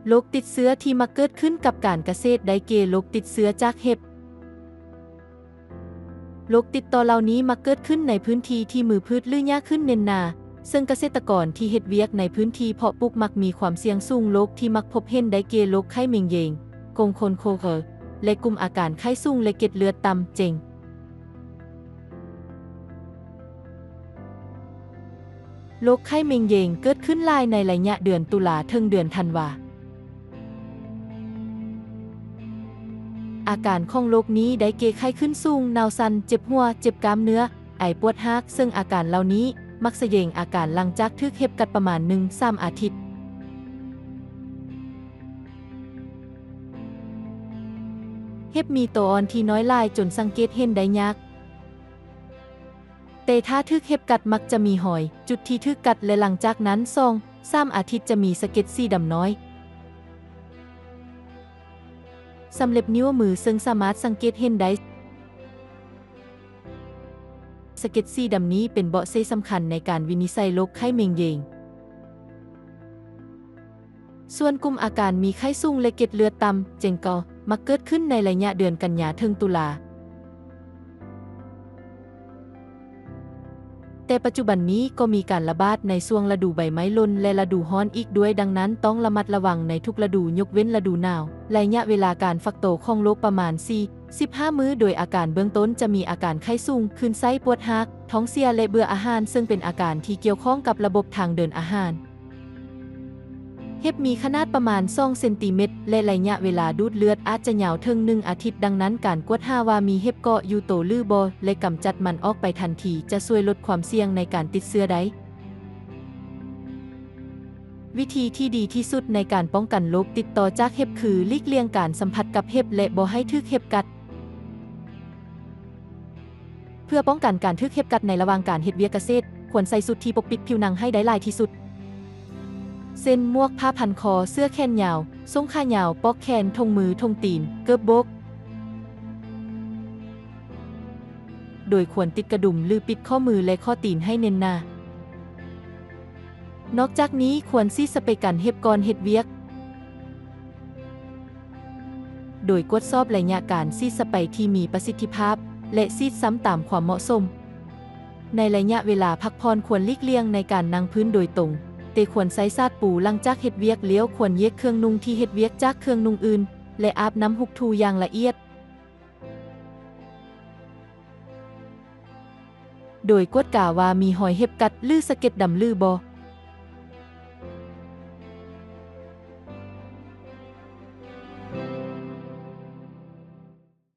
ໂລກຕິດເຊື້ອທີ່ມັກເກີດຂຶ້ນກັບການກະເສດໄດ້ແກ່ໂລກຕິດເຊື້ອຈາກເຫັບ. ໂລກຕິດຕໍ່ເຫຼົ່ານີ້ມັກເກີດຂຶ້ນໃນພື້ນທີ່ທີ່ມີພືດ ຫຼື ຫຍ້າຂຶ້ນເໜັນໜາ, ເຊິ່ງກະເສດຕະກອນທີ່ເຮັດວຽກໃນພື້ນທີ່ເພາະປູກມັກມີຄວາມສ່ຽງສູງ. ໂລກທີ່ມັກພົບເຫັນໄດ້ແກ່ໂລກໄຂ້ເມັງເຢງ, ກົງຄົນໂຄເຄີ ແລະ ກຸ່ມອາການໄຂ້ສູງ ແລະ ເກັດເລືອດຕ່ຳ, ເຈັງ. ໂລກໄຂ້ເມັງເຢງເກີດຂຶ້ນຫຼາຍໃນໄລຍະເດືອນຕຸລາເຖິງເດືອນທັນວາ. ອາການຂອງໂລກນີ້ໄດ້ແກ່ໄຂ້ຂຶ້ນສູງ, ໜາວສັ່ນ, ເຈັບຫົວ, ເຈັບກ້າມເນື້ອ, ໄອ, ປວດຮາກ, ເຊິ່ງອາການເຫຼົ່ານີ້ມັກສະແດງອາການຫຼັງຈາກຖືກເຫັບກັດປະມານໜຶ່ງສາມອາທິດ. ເຫັບມີໂຕອ່ອນທີ່ນ້ອຍຫຼາຍຈົນສັງເກດເຫັນໄດ້ຍາກ. ແຕ່ຖ້າຖືກເຫັບກັດມັກຈະມີຮອຍຈຸດທີ່ຖືກກັດ ແລະ ຫຼັງຈາກນັ້ນສອງສາມອາທິດຈະມີສະເກັດສີດຳນ້ອຍ. ສຳເລັບນິ້ວມືເຊິ່ງສາມາດສັງເກດເຫັນໄດ້. ສະເກັດສີດຳນີ້ເປັນເບາະແສສຳຄັນໃນການວິນິດໄສໂລກໄຂ້ເມັງເຢງ. ສ່ວນກຸ່ມອາການມີໄຂ້ສູງ ແລະ ເກັດເລືອດຕ່ຳ, ເຈັງ ກໍມັກເກີດຂຶ້ນໃນໄລຍະເດືອນກັນຍາເຖິງຕຸລາ. ແຕ່ປັດຈຸບັນນີ້ກໍມີການລະບາດໃນຊ່ວງລະດູໃບໄມ້ຫຼົ່ນ ແລະ ລະດູຮ້ອນອີກດ້ວຍ, ດັ່ງນັ້ນຕ້ອງລະມັດລະວັງໃນທຸກລະດູ ຍົກເວັ້ນລະດູໜາວ. ໄລຍະເວລາການຟັກໂຕຂອງໂລກປະມານສີ່ສິບຫ້າມື້, ໂດຍອາການເບື້ອງຕົ້ນຈະມີອາການໄຂ້ສູງ, ຄື້ນໄສ້, ປວດຮາກ, ທ້ອງເສຍ ແລະ ເບື່ອອາຫານ, ເຊິ່ງເປັນອາການທີ່ກ່ຽວຂ້ອງກັບລະບົບທາງເດີນອາຫານ. ເຫັບມີຂະໜາດປະມານສອງເຊັນຕີແມັດ ແລະ ໄລຍະເວລາດູດເລືອດອາດຈະຍາວເຖິງໜຶ່ງອາທິດ, ດັ່ງນັ້ນການກວດຫາວ່າມີເຫັບເກາະຢູ່ໂຕຫຼືບໍ່ ແລະ ກຳຈັດມັນອອກໄປທັນທີ ຈະຊ່ວຍລົດຄວາມສ່ຽງໃນການຕິດເຊື້ອໄດ້. ວິທີທີ່ດີທີ່ສຸດໃນການປ້ອງກັນໂລກຕິດຕໍ່ຈາກເຫັບຄື ຫຼີກລ່ຽງການສຳຜັດກັບເຫັບ ແລະ ບໍ່ໃຫ້ຖືກເຫັບກັດ. ເພື່ອປ້ອງກັນການຖືກເຫັບກັດໃນລະຫວ່າງການເຮັດວຽກກະເສດ, ຄວນໃສ່ຊຸດທີ່ປົກປິດຜິວໜັງໃຫ້ໄດ້ຫຼາຍທີ່ສຸດ ເຊັ່ນ ໝວກ, ຜ້າພັນຄໍ, ເສື້ອແຂນຍາວ, ສົ້ງຂາຍາວ, ປອກແຂນ, ຖົງມື, ຖົງຕີນ, ເກີບໂບກ, ໂດຍຄວນຕິດກະດຸມ ຫຼື ປິດຂໍ້ມື ແລະ ຂໍ້ຕີນໃຫ້ແໜ້ນໜາ. ນອກຈາກນີ້, ຄວນສີດສະເປກັນເຫັບກ່ອນເຮັດວຽກ. ໂດຍກວດສອບໄລຍະການສີດສະເປທີ່ມີປະສິດທິພາບ ແລະ ສີດຊ້ຳຕາມຄວາມເໝາະສົມ. ໃນໄລຍະເວລາພັກຜ່ອນຄວນຫຼີກລ່ຽງໃນການນັ່ງພື້ນໂດຍຕົງ, ແຕ່ຄວນໃຊ້ສາດປູຫຼັງຈາກເຮັດວຽກ, ແລ້ວຄວນແຍກເຄື່ອງນຸ່ງທີ່ເຮັດວຽກຈາກເຄື່ອງນຸ່ງອື່ນ ແລະ ອາບນ້ຳຮຸກທູຢ່າງລະອຽດ. ໂດຍກວດກາວ່າມີຮອຍເຫັບກັດ ຫຼື ສະເກັດດຳຫຼືບໍ່.